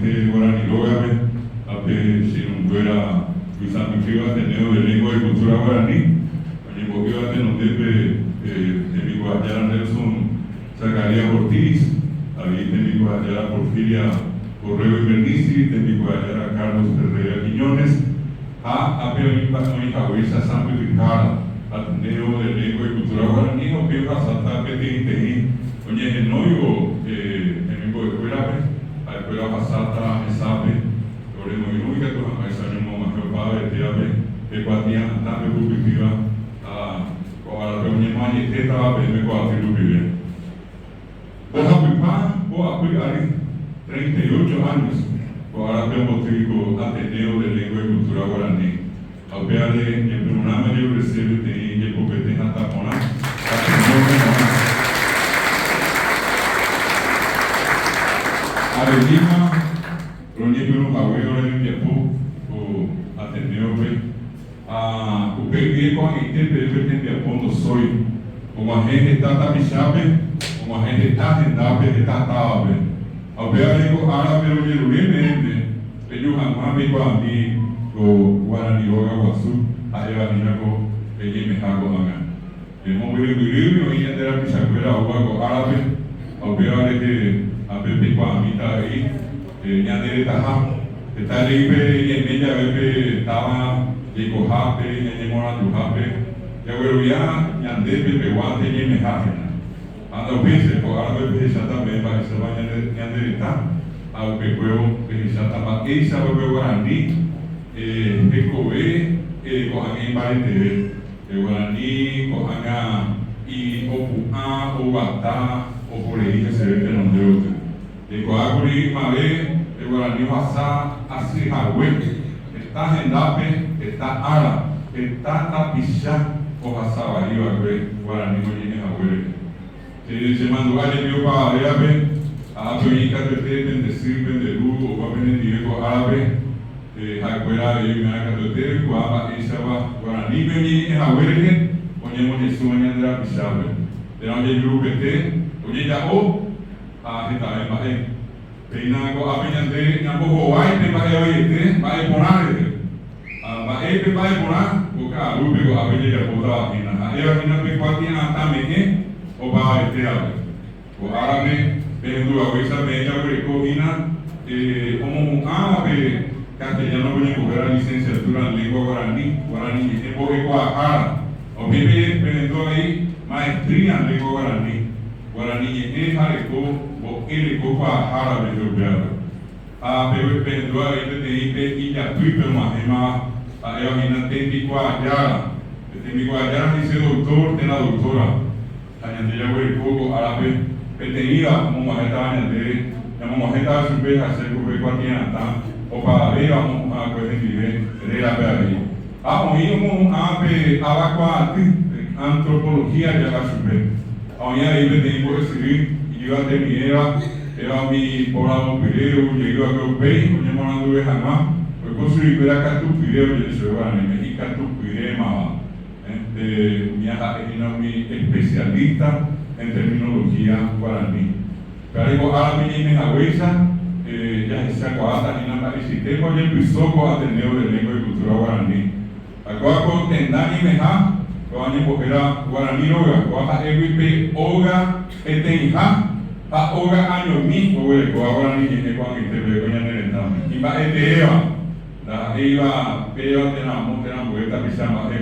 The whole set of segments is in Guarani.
Ko'ag̃aite Guarani Rógape ha pe che irũnguéra oisãmbyhýva Ateneo de Lengua y Cultura Guarani, oñembo'ýva tenondépe tembikuaajára Nelson Zacarías Ortiz, avei tembikuaajára Porfiria Borrego Invernizzi, tembikuaajára Carlos Ferreira Quiñónez ha ápe oĩhaguéicha sãmbyhyhára Ateneo de Lengua y Cultura Guarani ha upéi ohasáta peteĩteĩ oñehenóivo hemimbo'ekuérape, ha'ekuéra ohasáta mesápe oremoirũ ikatu hag̃uáicha oñemog̃uahẽ opavavetévape pe kuatia hatã pehupytýva ha ko árape oñemoañetétava peẽme ko aty rupive. Mbohapypa poapy ary, 38 años, ko árape omboty ko Ateneo de Lengua y Cultura Guarani, ha upévare ñepyrũrãme ojerurese peteĩ jepopete hatã porã Ateneo-pe g̃uarã. Areíma roñepyrũ hague ore rembiapo ko Ateneo-pe. Ha upe guive ko'ag̃aite peve pe tembiapo ndosói. Og̃uahẽ heta tapichápe, og̃uahẽ heta hendápe, heta távape. Ha upévare ko árape rojerure peẽme peju hag̃ua peikuaami ko Guarani Róga Guasu ha'éva hína ko peñemeha ko'ág̃a. Pe mombyrymbyrýgui oĩ ñande rapichakuéra oúva ko árape ha upéva rehe ape peikuaamíta avei ñande retaha. Heta jey pe ñaime jave pe táva jaikohápe, ñañemoaranduhápe, jaguerovia ñande pepeguánte ñaimeha hína. Ha ndaupéichai, ko árape pehecháta peẽ mba'éichapa ñande reta ha upekuévo pehecháta mba'éichapa pe guarani hekove ko'ág̃a imbareteve. Pe guarani ko'ág̃a opu'ã, oguata, oporei heseve tenonde gotyo. Jaikuaákuri ymave pe guarani ohasa asy hague heta hendápe, heta ára, heta tapicha ohasa vai va'ekue guarani oñe'ẽ hague rehe. Che chemandu'a jepi opavavévape ha ápe oĩ katuete pende sy, pende ru, opa penendive ko árape, ha'ekuéra avei oiméva katuete oikuaa mba'éichapa guaranípe oñeñe'ẽ hague rehe oñemoñesũva ñande rapichápe, térã ojejurupete, ojeja'o ha hetave mba'e. Péina ko'ápe ñande ñambohovái pe mba'e vaiete mba'e porã rehe. Ha mba'e pe mba'e porã ko ka'arúpe ko'ápe jajapótava hína, ha'éva hína pe kuatia'atã me'ẽ opavavetévape. Ko árape pehenduhaguéicha peẽ jaguereko hína omohu'ãva pe castellano oñembohéra Licenciatura en Lengua Guarani, Guarani ñe'ẽ mbo'ekuaahára. Ha upépe pehendu avei Maestría en Lengua Guarani, Guarani ñe'ẽ ha reko mbo'e reko kuaahára rehe upévape. Ha pehendu avei peteĩ pe ijatýpe og̃uahẽmava ha'éva hína tembikuaajára. Pe tembikuaajára he'ise doctor térã doctora. Ha ñande jaguereko ko árape peteĩva omog̃uahẽtava ñandéve, ñamog̃uahẽtava chupe ha che upe kuatia'atã opavavéva omohu'ã'akue hendive rérape avei. Ha oĩ omohu'ã pe avakuaaty, pe antropología jaha chupe. Ha oĩ avei peteĩ mbo'esyry ijyvatemiéva, péva umi poravopyre oujeyva'ekue upéi oñemoaranduve hag̃ua, oiko chuguikuéra katupyre oje'e chupe guaraníme, ikatupyrémava. Pe umía ha'e hína umi especialista en terminología guarani. Upévare ko árape ñaime haguéicha jahechakuaáta hína mba'eichaitépa ojepyso ko Ateneo de Lengua y Cultura Guarani. Ha kóva ko tenda ñaimeha, kóva oñembohéra Guarani Róga, kóva ha'égui pe óga peteĩha ha óga añomi oguerekóva guarani ñe'ẽ ko'ag̃aite peve ko ñane retãme. Imba'eteéva. Ndaha'éiva péva térã amo térã ambue tapicha mba'e.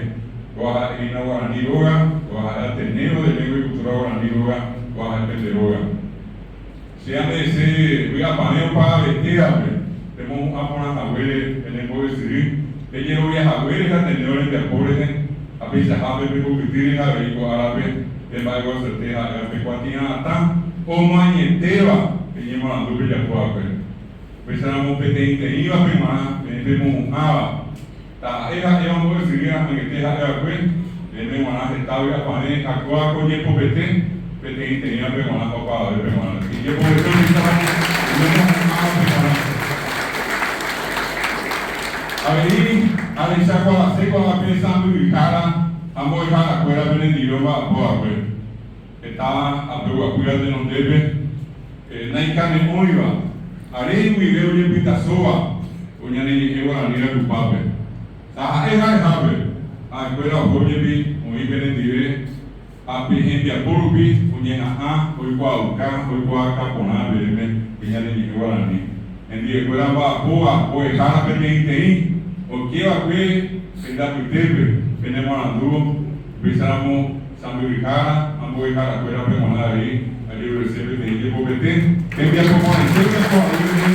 Kóva ha'e hína Guarani róga, kóva ha'e Ateneo de Lengua y Cultura Guarani róga, kóva ha'e pende róga. Che ame'ẽse vy'apavẽ opavavetévape, pemohu'ã porã haguére pene mbo'esyry, pejerovia haguére Ateneo rembiapo rehe ha peichahápe pehupyty rehe avei ko árape pe mba'eguasuete ha'éva pe kuatia'atã omoañetéva pe ñemoarandu pejapo va'ekue. Upéicharamo peteĩteĩvape g̃uarã peẽ pemohu'ãva, taha'e ha'éva ombo'esyry angete ha'e va'ekue, peẽme g̃uarã heta vy'apavẽ ha kóva ko jepopete peteĩteĩvape g̃uarã ha opavavépe g̃uarã. Ijepopete upéicharamo oñemohu'ãvape g̃uarã. Avei ahechakuaase ko'ápe sãmbyhyhára ha mbo'eharakuéra penendive omba'apo va'ekue. Heta apeguapýva tenondépe naikane'õiva. Are guive ojepytasóva ko ñane ñe'ẽ guarani rayhupápe. Taha'e ha'ehápe, ha'ekuéra oho jepi oĩ penendive ha pe hembiapo rupi oñeha'ã oikuaauka oikuaaka porã peẽme pe ñane ñe'ẽ guarani. Hendivekuéra omba'apóva mbo'ehára peteĩteĩ oikéva'ekue pende apytépe penemoarandu upéicharamo sãmbyhyhára ha mbo'eharakuérape g̃uarã avei ajerurese peteĩ jepopete tembiapo porãite ojapo haguére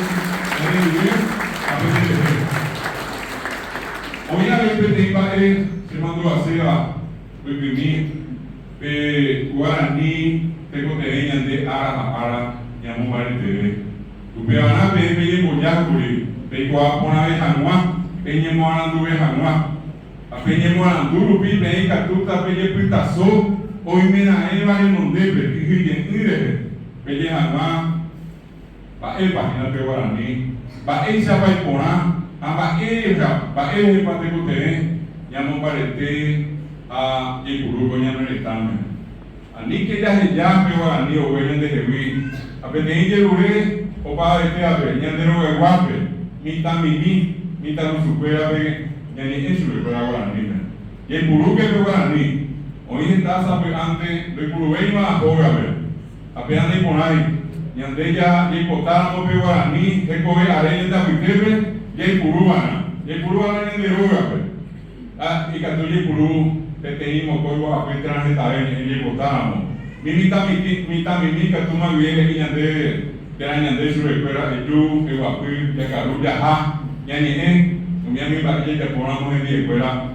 ñanendive ha penderehe. Oĩ avei peteĩ mba'e chemandu'aséva mbykymi pe guarani tekotevẽ ñande ára ha ára ñamombareteve. Upevarã peẽ peñembojákuri peikuaa porãve hag̃ua, peñemoaranduve hag̃ua. Ha peñemoarandu rupi peẽ ikatúta pejepytaso oimeraẽva renondépe kyhyje'ỹ rehe, peje hag̃ua mba'épa hína pe guarani, mba'éichapa iporã ha mba'éreha, mba'érehepa tekotevẽ ñamombarete ha jaipuru ko ñane retãme. Aníke jaheja pe guarani ogue ñandehegui ha peteĩ jerure opavavetévape, ñande rogayguápe, mitãmimi, mitãrusukuérape ñañe'ẽ chupekuéra guaraníme. Jaipurúke pe guarani, oĩ heta sapy'ánte ndoipuruvéima hógape. Ha péva naiporãi, ñande jaipotáramo pe guarani hekove are ñande apytépe jaipuruva'erã, jaipuruva'erã ñande rógape. Ha ikatu jaipuru peteĩ mokõi mbohapy térã hetave ñe'ẽ jaipotáramo. Mi mitãmimi ikatúma guive he'i ñande térã ñande chupekuéra eju, eguapy, jakaru, jaha, ñañe'ẽ, umi ami mba'e jajapóramo hendivekuéra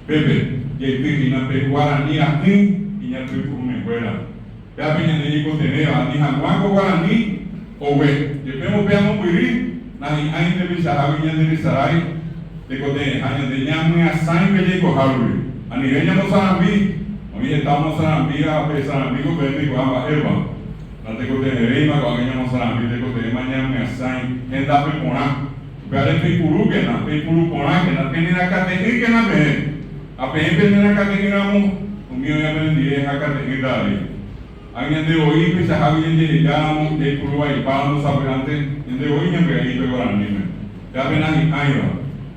pépe jaity hína pe guarani ra'ỹi iñapytu'ũmekuéra. Péape ñande ñaikotevẽva ani hag̃ua ko guarani ogue. Jepémo pe amombyry nahi'ãinte peichahágui ñande resarái tekotevẽha ñande ñamyasãi pe jaikoha rupi. Anive ñamosarambi, oĩ heta omosarambíva ha pe sarambíko peẽ peikuaa mba'épa. Natekotevẽvéima ko'ág̃a ñamosarambi tekotevẽma ñamyasãi hendápe porã. Upévare peipurúkena, peipuru porãkena, penerakate'ỹkena peẽ. Ha peẽ penerakate'ỹ ramo, umi oĩva penendive hakate'ỹta avei. Ha ñande voi peichahágui jajeheja ramo, jaipuru vaipa ramo sapy'ánte, ñande voi ñambyai pe guaraníme. Péva pe nahi'ãiva.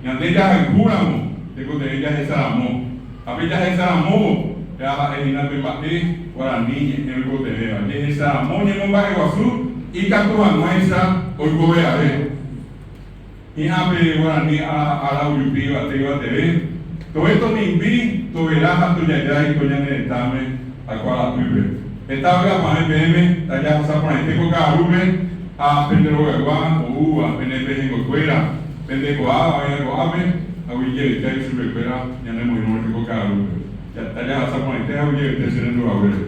Ñande jahayhu ramo, tekotevẽ jahecha ramo. Ha pe jahecha ramóvo, péva ha'e hína pe mba'e guarani ñe'ẽ oikotevẽva. Jehecha ramo ñemomba'eguasu ikatu hag̃uáicha oikove are. Hi'ã pe guarani ára ojupi yvate yvateve, tove tomimbi, tovera ha tojajái ko ñane retãme ha ko arapýpe. Heta vy'apavẽ peẽme, tajahasa porãite ko ka'arúpe ha pende rogaygua oúva, pene pehẽnguekuéra, pende ko'áva oĩva ko'ápe, aguyjevecha ichupekuéra ñane moirũ rehe ko ka'arúpe. Tajahasa porãite ha aguyjevete che rendu haguére.